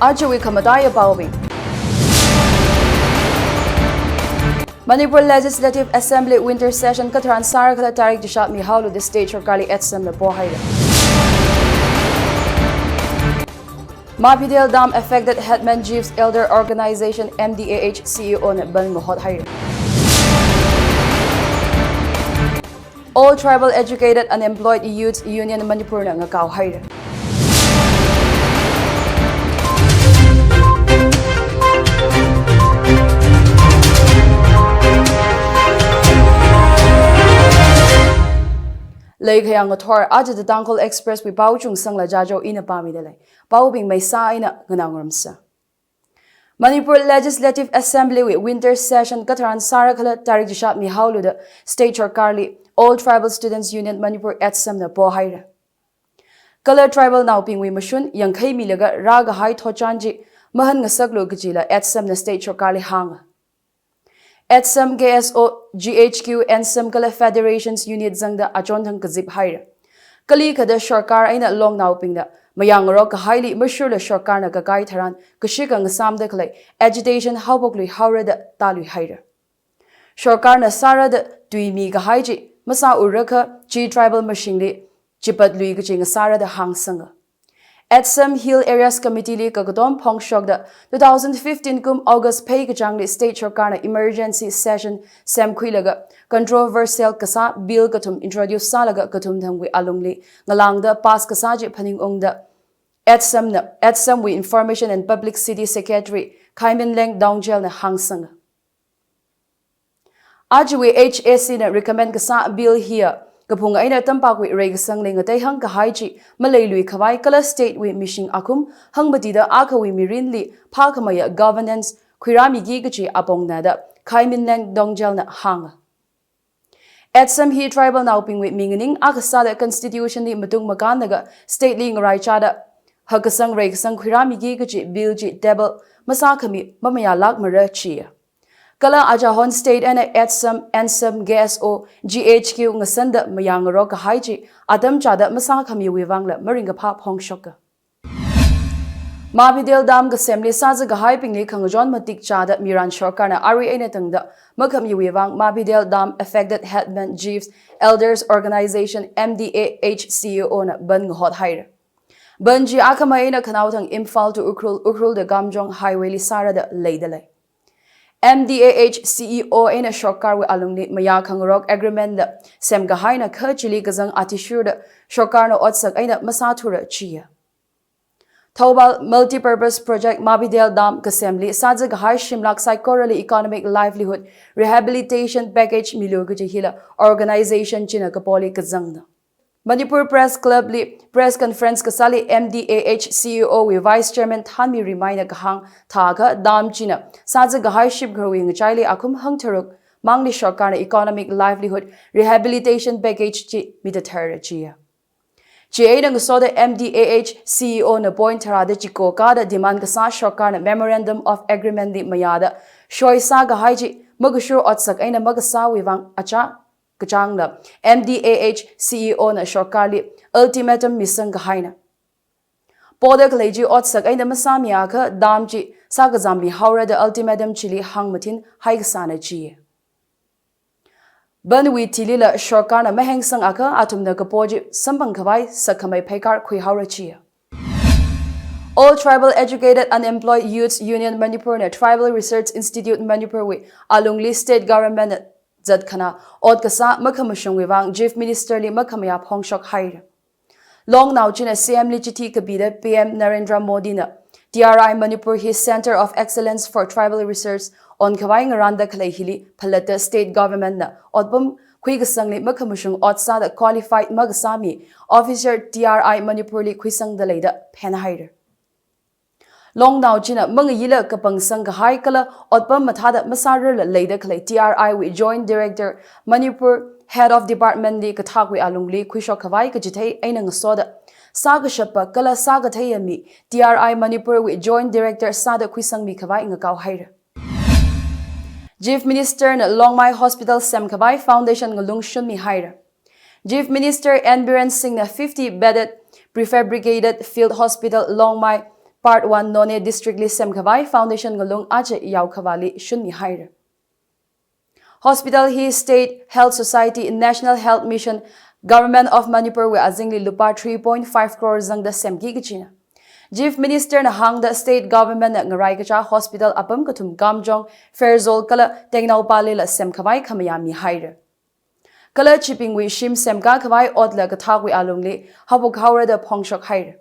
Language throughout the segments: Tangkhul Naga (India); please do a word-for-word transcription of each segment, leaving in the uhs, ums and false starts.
Ajawui khamataiya paobing. Manipur Legislative Assembly winter session katharan sārakhala tarik chishat mihaolu da state sarkarli ATSUM na pohaira. Mabhidel Dam Affected Headman Chiefs Elder Organization, M D A H, C E O na bandh ngahothaira. All Tribal Educated Unemployed Youths Union Manipur na ngakaohaira. Leikhayang ngathor, aja The Tangkhul Express wui pao Chungsangla Jajo ina pāmida lei. Paobing maisa eina nganāngarumsa. Manipur Legislative Assembly wui winter session katharan sārakhala tarik chishat mihaolu da state sarkarli All Tribal Students Union Manipur, ATSUM na pohaira. Kala tribal naobingwui mashun yangkhai milaga rākahai thotchan chi mahan ngasaklu kajila ATSUM na state sarkarli hānga. ATSUM, K S O, G H Q, ANSAM kala Federations Unit zangda achonthang kazip haira. Kalikhada sarkar eina longnaobingna mayāngarok kahaili mashurla sarkarna kakai tharan kashika ngasāmda khalei agitation haophoklui haora da tālui haira. Sarkarna sāra da tuimi kahai chi masāurakha chi tribal mashingli chipatlui kachi ngasāra da hāngsanga. ATSUM Hill Areas Committee li kakatom phongshokda two thousand fifteen kum August phei kachāngli state sarkarna emergency session semkhuilaga controversial kasā bill kathum introduce sālaga kathumthangwui alungli ngalāngda pass kasā chi phaningungda ATSUM na, ATSUM wui Information and Publicity Secretary Khaiminleng Dongjel na hāngsanga. Ajawui H A C na recommend kasā bill hiya kaphung eina tampakwui reikasangli ngateihang kahai chi maleilui khavai kala state wui mishing akhum hangmatida akhawui mirinli phākhameiya governance khuirāmiki kachi apongna da Khaiminleng Dongjel na hānga. ATSUM hi tribal naobingwui minganing akha sāda constitution li matung makānlaga state li ngaraichāda hakkasang reikasang khuirāmiki kachi bill chi table masākhami mamayālākmara chiya. Kala achahon state eina ATSUM, ANSAM, K S O, G H Q ngasanda mayāngarok kahai chi atam chāda masākhamiwui vangla maringkaphā phongshoka. Mabhidel Dam kasemli sāza kahaibingli khangachon matik chāda miran sarkarna arui eina tangda makhamiwui vang Mabhidel Dam Affected Headman Chiefs Elders Organization, M D A H, C E O na bandh ngahothaira. Bandh chi akhamei eina Khanaothang Imphal to Ukhrul, Ukhrul to Kamjong highway li sāra da leida lei. M D A H C E O eina sarkarwui alungli mayā khangarok agreement la semkahaina kha chili kazang athishurda sarkarna otsak eina masāthura chiya. Thoubal Multipurpose Project Mabhidel Dam kasemli sāza kahai shimlak saikorali economic livelihood rehabilitation package milu kaji hila organization china kapoli kazangna. Manipur Press Club li press conference kasāli M D A H C E O wui Vice Chairman Thanmi Rimaina kahāng thākha dam china sāza kahai shipkharwui ngachaili akhum hangtharuk mangli sarkarna economic livelihood rehabilitation package chi mitathar chiya. Chieina ngasoda M D A H C E O na point tharāda chiko kāda demand kasā sarkarna memorandum of agreement li mayāda shoi sākahai chi makashur otsak eina makasāwui vang achā kachāngla M D A H C E O na sarkarli ultimatum misang kahaina. Poda khalei chi otsak eina masāmiakha dam chi sākazāmi haora da ultimatum chili hāngmathin haikasāna chiya. Bandh wui thilila sarkarna mahengsangakha athumna kapo chi samphang khavai sakkhamei pheikar khuihaora chiya. All Tribal Educated Unemployed Youths Union Manipur na Tribal Research Institute Manipur wui alungli state government na zatkhanā ot kasā makhamashungwui vang Chief Minister li makhamayā phongshok haira. Longnao china C M li chithi kapida P M Narendra Modi na T R I Manipur hi Center of Excellence for Tribal Research onkhavai ngaranda khalei hili phalatta state government na otpam khuikasangli makhamashung ot sāda qualified makasā mi officer T R I Manipur li khuisangda leida phenhaira. Longnao china mangayila kapangsang kahai kala otpam mathāda masārarla leida khalei T R I wui Joint Director Manipur Head of Department li kathakwui alungli khuishok khavai kachithei eina ngasoda sākashapa kala sākatheiya mi T R I Manipur wui Joint Director sāda khuisangmi khavai ngakao haira. Chief Minister na Longmai Hospital semkhavai foundation ngalung shunmi haira. Chief Minister N Biren Singh na fifty bedded prefabricated field hospital Longmai Part one Noney District li semkhavai foundation ngalung aja yaokhavāli shunmihaira. Hospital hi State Health Society, National Health Mission, Government of Manipur wui azingli lupā three point five crore zangda semki kachina. Chief Minister na hāngda State Government na ngarai kacha hospital apam kathum Kamjong, Pherzawl kala Tengnoupal lila semkhavai khamayā mihaira. Kala chibingwui shim semkakhavai otla kathakwui alungli haophok haora da phongshok haira.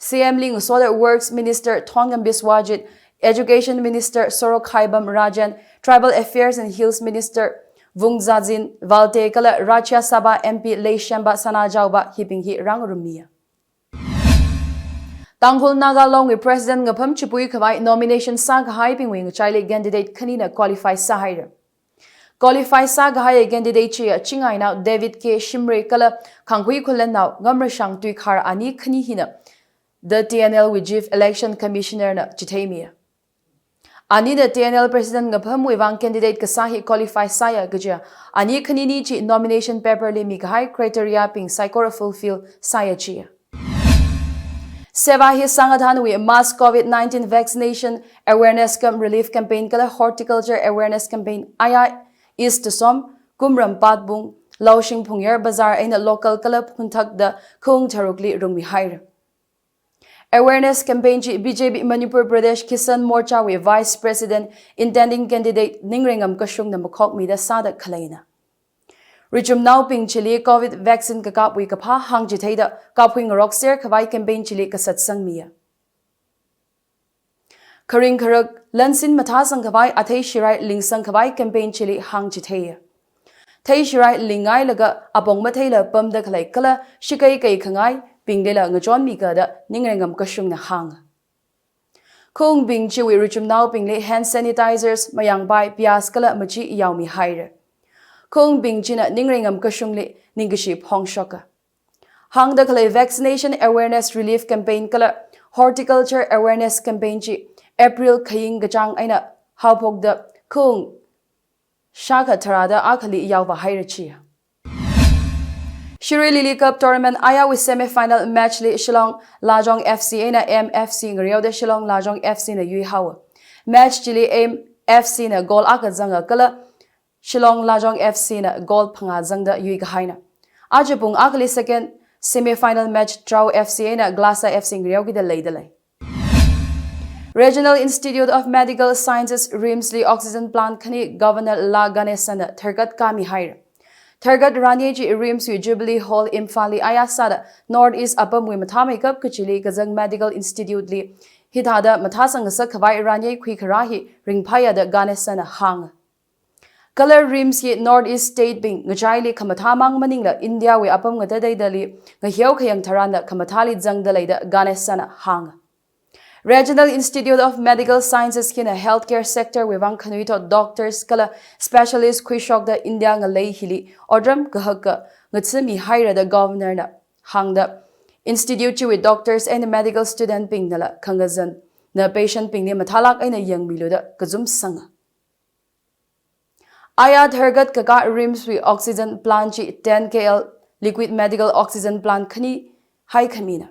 C M li ngasoda Works Minister Thongam Biswajit, Education Minister Sorokhaibam Rajan, Tribal Affairs and Hills Minister Vungzajin Valte kala Rajya Sabha M P Leishemba Sanajaoba hibing hi rāngarummiya. Tangkhul Naga Long wui President ngapham chipui khavai nomination sākahaibingwui ngachaili candidate khanina qualify sāhaira. Qualify sākahai candidate chiya Chingainao David K Shimray kala Khangkhui Khulennao Ngamrashang Tuikhar ani khani hina The T N L wui Chief Election Commissioner na chitheimiya. Anina T N L President ngaphamwui vang candidate kasā hi qualify sāya kaja, ani khanini chi nomination paper li mikahai criteria bing saikora fulfill sāya chiya. Seva Hi Sangathanwui mass COVID nineteen vaccination awareness cum relief campaign kala horticulture awareness campaign aya East Tusom, Kumram Patbung, Laushing Phungyar Bazar eina local kala phunthakda khung tharukli rungmihaira. Awareness campaign chi B J P Manipur Pradesh Kisan Morcha wui Vice President intending candidate Ningrengam Kashungna makhokmida sāda khaleina. Richumnaobing chili COVID vaccine kakapwui kaphā hāngchitheida kaphui ngarokser khavai campaign chili kasatsangmiya. Kharing kharak lansin mathāsang khavai athei shirai lingsang khavai campaign chili hāngchitheiya. Thei shirai lingngailaga apong matheila pamda khalei kala shikei kei khangaibinglila ngachonmika da Ningrengam Kashungna hānga. Khungbing chiwui richumnaobingli hand sanitizers, mayangpai, piyas kala machi yaomihaira. Khungbing china Ningrengam Kashungli ningkashi phongshoka. Hāngda khalei vaccination awareness relief campaign kala horticulture awareness campaign chi April khaying kachāng eina haophokda khung shākha tharāda akhali yaovāhaira chiya. Shirui Lily Cup Tournament ayawui semi-final match li Shillong Lajong F C eina M F C ngareoda Shillong Lajong F C na yuihaowa. Match chili M F C na goal akha zanga kala Shillong Lajong F C na goal phangā zangda yuikahaina. Aja pung akhali second semi-final match Trao F C eina Glasa F C ngareokida leidalei. Regional Institute of Medical Sciences, RIMS li oxygen plant khani Governor La Ganesan na tharkat kamihaira. Tharkat ranyei chi RIMS wui Jubilee Hall Imphal li aya sāda North East apamwui mathāmeikap kachili kazang Medical Institute li hithāda mathāsang ngasak khavai ranyei khuikharā hi ringphāya da Ganesan na hānga. Kala RIMS hi North East state bing ngachaili khamathāmang maningla India wui apam ngatateidali ngahiao khayang tharanla khamathāli zangda leida Ganesan na hānga. Regional Institute of Medical Sciences hina healthcare sector wui vang khanuithot doctors kala specialist khuishokda India ngalei hili otram kahaka ngathamihaira da Governor na hāngda, institute chiwui doctors eina medical student bingnala khangazan na patient bingli mathālak eina yangmilu da kazum sanga. Aya tharkat kakā RIMS wui oxygen plant chi ten K L liquid medical oxygen plant khani haikhamina.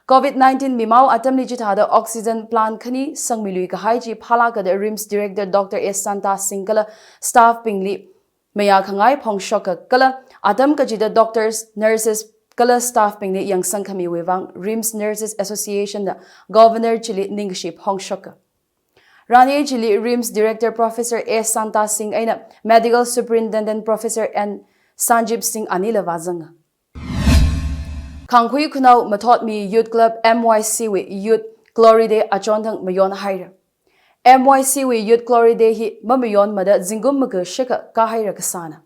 COVID nineteen mimao atamli chithāda oxygen plant khani sangmilui kahai chi phālākada RIMS Director Doctor S Santa Singh kala staff bingli mayā khangai phongshoka kala atam kachida doctors, nurses kala staff bingli yangsang khamiwui vang RIMS Nurses Association na Governor chili ningkashi phongshoka. Ranyei chili RIMS Director Professor A Santa Singh eina Medical Superintendent Professor N Sanjib Singh anila vāzanga. Khangkhui Khunao Mathotmi Youth Club M Y C wui Youth Glory Day achonthang mayonhaira. M Y C wui Youth Glory Day hi mamayonmada zingkum maka shakha kahaira kasāna.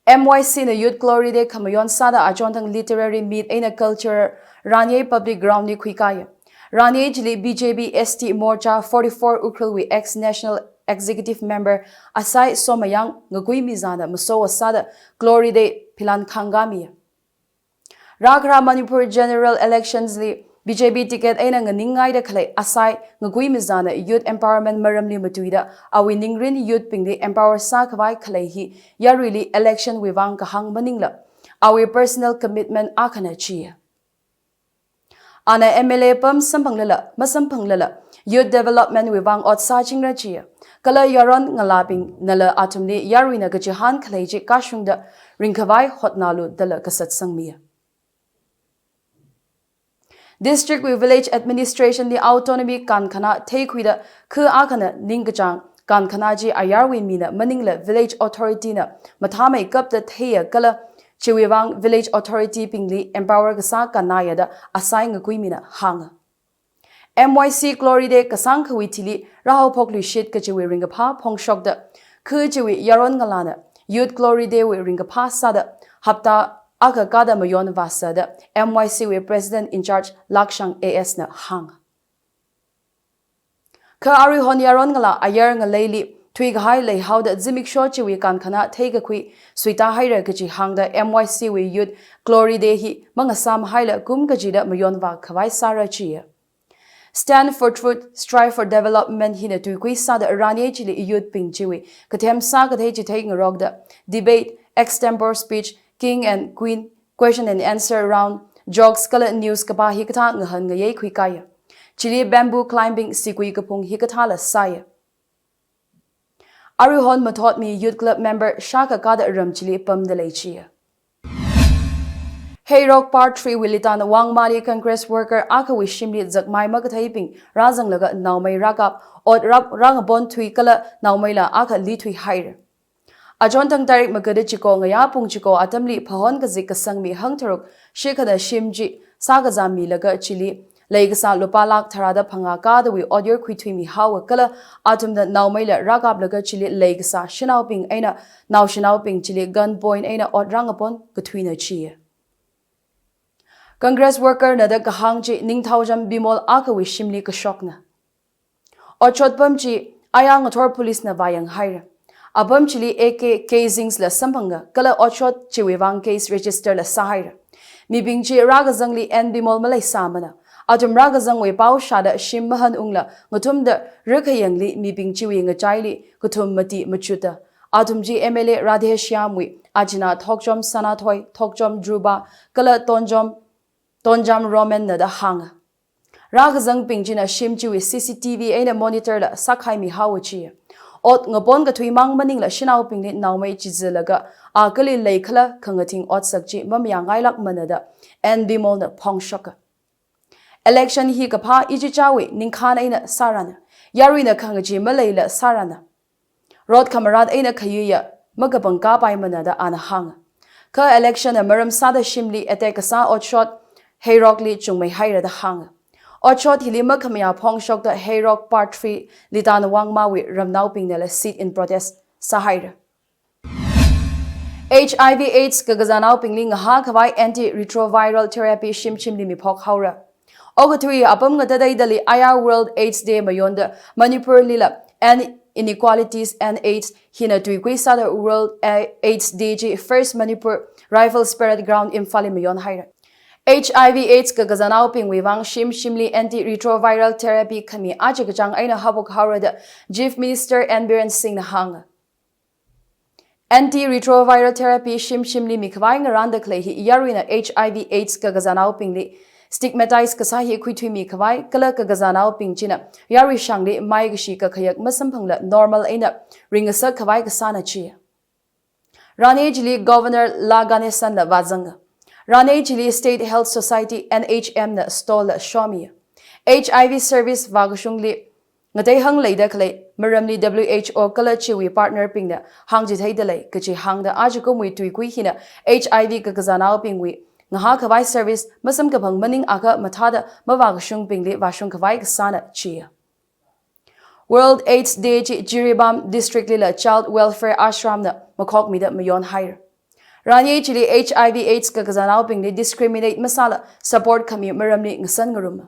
M Y C na Youth Glory Day khamayon sāda achonthang literary meet eina culture Ranyei Public Ground li khuikaya. Ranyei chili B J P S T Morcha forty-four Ukhrul wui ex National Executive Member Asai Somayang ngakuimizana masowa sāda Glory Day philan khangamiya. Rākhara Manipur General Elections li B J P ticket eina nganingngaida khalei Asai ngakuimizana youth empowerment maramli matuida awui ningrin youth bingli empower sākhavai khalei hi yaruili election wui vang kahāng maningla awui personal commitment akhana chiya. Ana M L A pam samphanglala, masamphanglala, youth development wui vang ot sāchingra chiya. Kala yaron ngalābingnala athumli yaruina kachihān khalei chi kashungda ringkhavai hotnalu dala kasatsangmiya. District wui village administration li autonomy kankhana theikhuida khu akhana ningkachāng kankhana chi ayarwui mina maningla village authority na mathāmeikapta theiya kala chiwui vang village authority bingli empower kasā kannaya da asai ngakuimina hānga. M Y C Glory Day kasāngkhawui thili rāhaophokluishit kachiwui ringkaphā phongshokda, khu chiwui yaron ngalāna Youth Glory Day wui ringkaphā sāda hapta akha kada mayon vāsāda M Y C wui President in Charge Lakshang A S na hānga. Kha aruihon yaron ngalā ayar ngaleili thuikahai leihaoda zimiksho chiwui kankhana theikakhui suitāhaira kachi hāngda M Y C wui Youth Glory Day hi mangasāmhaila kum kachida mayon vākhavai sāra chiya. Stand for Truth, Strive for Development hina tuikui sāda rani chili youth bing chiwui kathem sākathei chithei ngarokda debate, extempore speech, king and queen, question and answer round, jokes kala news kapā hikathā ngahān ngayeikhui kaya. Chili bamboo climbing, sigui kaphung hikathāla sāya. Aruihon mathotmi Youth Club member shākha kada ram chili pamda lei chiya. Heirok Part three wui Litan Wangmali Congress worker akhawui shimli zakmai makatheibing rāzanglaga naomei rākap, ot rāp rāngapon thui kala naomeila akha lithui haira. Achon thang tarik magada chiko ngayā pung chiko atamli phahon kazik kasangmi hangtharuk shikhana shim chi sākazāmilaga chili leikasā lupā lakh tharāda phangā kadawui ot yur khuithuimihaowa kala athumna naomeila rākaplaga chili leikasā shanaobing eina naoshinaobing chili gun point eina ot rāngapon kathuina chiya. Congress worker na da kahāng chi Ningthoucham Bimol akhawui shimli kashokna. Otshot pam chi aya ngathor police na vāyang haira. Apam chili A K casings la samphanga kala otshot chiwui vang case register la sāhaira. Mibing chi rākazangli N Bimol maleisāmana. Athum rākazangwui pao shāda shim mahanungla ngathumda rikayangli mibing chiwui ngachaili kathum mati machutta. Athum chi M L A Radheshyam wui achinā Thokchom Sanathoi, Thokchom Dhruba kala Tonchom, Toncham Roman na da hānga. Rākazangbing china shim chiwui C C T V eina monitor la sākhaimihaowa chiya. Ot ngapon kathuimang maningla shanaobingli naomei chizilaga akhali leikhala khangathing otsak chi mamayāngailākmana da N Bimol na phongshoka. Election hi kaphā ichichāwui ningkhān eina sārana. Yaruina khangachee maleila sārana. Rot khamarat eina khayuiya makapangkapaimana da ana hānga. Kha election na maram sāda shimli attack kasā otshot Heirokli chungmeihaira da hānga. Otshot hili makhamayā phongshokda Heirok Part three Litan Wangmawui ramnaobingnala sit-in protest sāhaira. H I V AIDS kakazānaobingli ngahākhavai antiretroviral therapy shimshimli miphok haora. Okathui apam ngatateidali aya World AIDS Day mayonda Manipurlila End Inequalities, End AIDS hina tuikui sāda World A-, AIDS Day chi First Manipur Rifles Parade Ground Imphalli mayon haira. H I V AIDS kakazānaobingwui vang shimshimli antiretroviral therapy khami aja kachāng eina haophok haora da Chief Minister N Biren Singh na hānga. Antiretroviral therapy shimshimli mikhavai ngaranda khalei hi yaruina H I V AIDS kakazānaobingli stigmatize kasā hi khuithuimikhavai kala kakazānaobing china yarui shangli maikashi kakhayak masamphangla normal eina ringasakkhavai kasāna chiya. Rani chili Governor La Ganesan la vāzanga. Rani chili State Health Society, N H M na stall la shomiya. H I V service vākashungli ngateihang leida khalei maramli W H O kala chiwui partnerbingna hāngchitheida lei kachi hāngda ajakumwui tuikui hina H I V kakazānaobingwui ngahākhavai service masamkaphang maningakha mathāda mavākashungbingli vāshungkhavai kasāna chiya. World AIDS Day chi Jiribam District lila Child Welfare Ashram na makhokmida mayon haira. Rani chili H I V AIDS kakazānaobingli discriminate masāla support khami maramli ngasan ngaruma.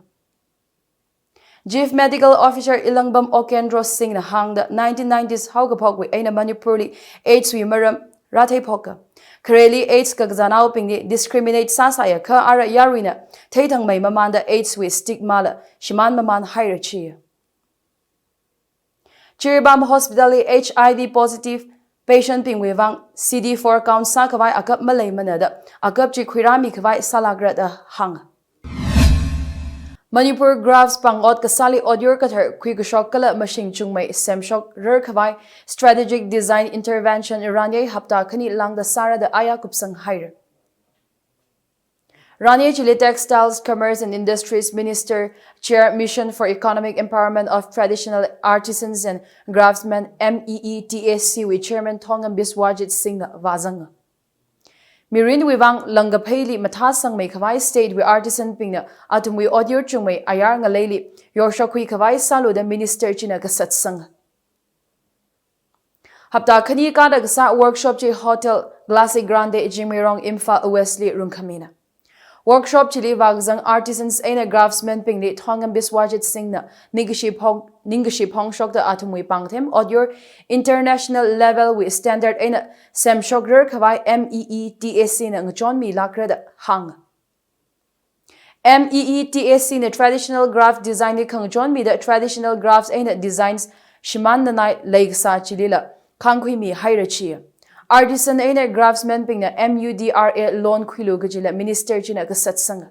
Chief Medical Officer Ilangbam Okendro Singh na hāngda nineteen nineties haokaphokwui eina Manipurli AIDS wui maram rātheiphoka. Khareli AIDS kakazānaobingli discriminate sāsāya kha ara yaruina theithangmei mamanda AIDS wui stigma la shimān mamān haira chiya. Jiribam Hospital li H I V positive patient bingwui vang C D four count sākhavai akap maleimana da akap chi khuirāmikhavai sālākra da hānga. Manipur Grafts pāng ot kasāli otyur kathar khuikashok kala mashing chungmei semshok rarkhavai Strategic Design Intervention Ranye hapta khani lāngda sāra da aya kupsang haira. Ranye chili Textiles, Commerce and Industries Minister, Chair Mission for Economic Empowerment of Traditional Artisans and Craftsmen, M E E T A C wui Chairman Thongam Biswajit Singh na vāzanga. Mirinwui vang langkapheili mathāsangmei khavai state wui artisan bingna athumwui otyur chungmei ayar ngaleili yorshok khuikhavai sālu da Minister china kasatsanga. Hapta khani kada kasā workshop chi Hotel Classic Grande Jingmirong Imphal West li rungkhamina. Workshop chili vākazang artisans eina craftsmen bingli Thongam Biswajit Singh na ningkashi phong, ningkashi phongshokta athumwui pāngthem otyur international level wui standard eina semshok rarkhavai M E E T A C na ngachonmilākra da hānga. M E E T A C na traditional craft design li khangachonmida traditional crafts eina designs shimānnanai leikasā chilila khangkhuimi haira chiya. Artisan eina craftsmen bingna M U D R A loan khuilu kajila Minister china kasatsanga.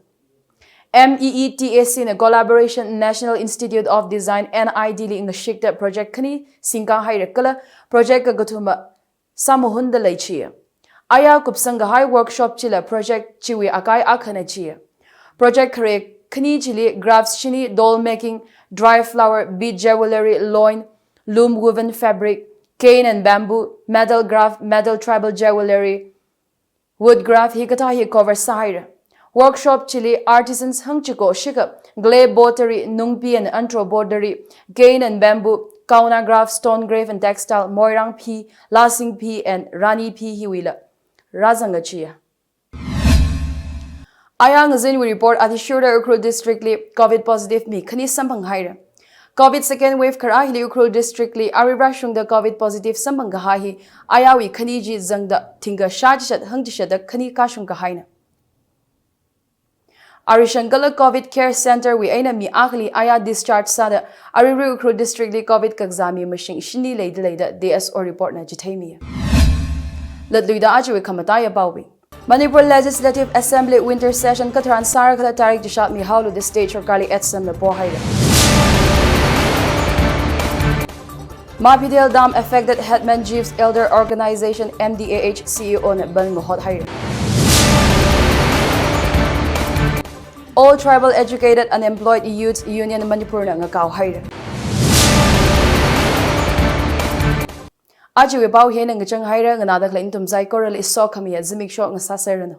M E E T A C na collaboration National Institute of Design, N I D li ngashikta project khani singkā haira kala project kakathuma sāmahunda lei chiya. Aya kupsang kahai workshop chila project chiwui akai akhana chiya. Project khare khani chili crafts shini doll making, dry flower, bead jewellery, loin, loom woven fabric, cane and bamboo, metal craft, metal tribal jewellery, wood craft hikathā hi cover sāhaira. Workshop chili artisans hangchiko shikha clay pottery, nungpi and antro pottery, cane and bamboo, kauna craft, stone grave and textile, moirang phi, lasing phi and rani phi hiwuila rāzanga chiya. Aya ngazinwui report. Athishurda Ukhrul District li COVID positive mi khani samphang haira. COVID second wave kharā hili Ukhrul District li arui rāshungda COVID positive samphang kahai hi ayawui khani chi zangda thingkha shā chishat hangchishatda khani kashung kahaina. Arishang kala COVID Care Center wui eina mi akhali aya discharge sāda aruirui Ukhrul District li COVID kakazā mi mashing shini leida leida D S O report na chitheimiya. Latluida achiwui khamataiya paobing. Manipur Legislative Assembly winter session katharan sāra kala tarik chishat mihaolu da state sorkarli H S M na pohaira. Mapidel Dam Affected Headman Chiefs Elder Organization, M D A H, C E O na ban mahot haira. All Tribal Educated Unemployed Youth Union Manipur na ngakao haira. Achiwui pao hina ngachang haira. Nganāda khalei nathum saikorali sokhamiya zimiksho ngasāserranu.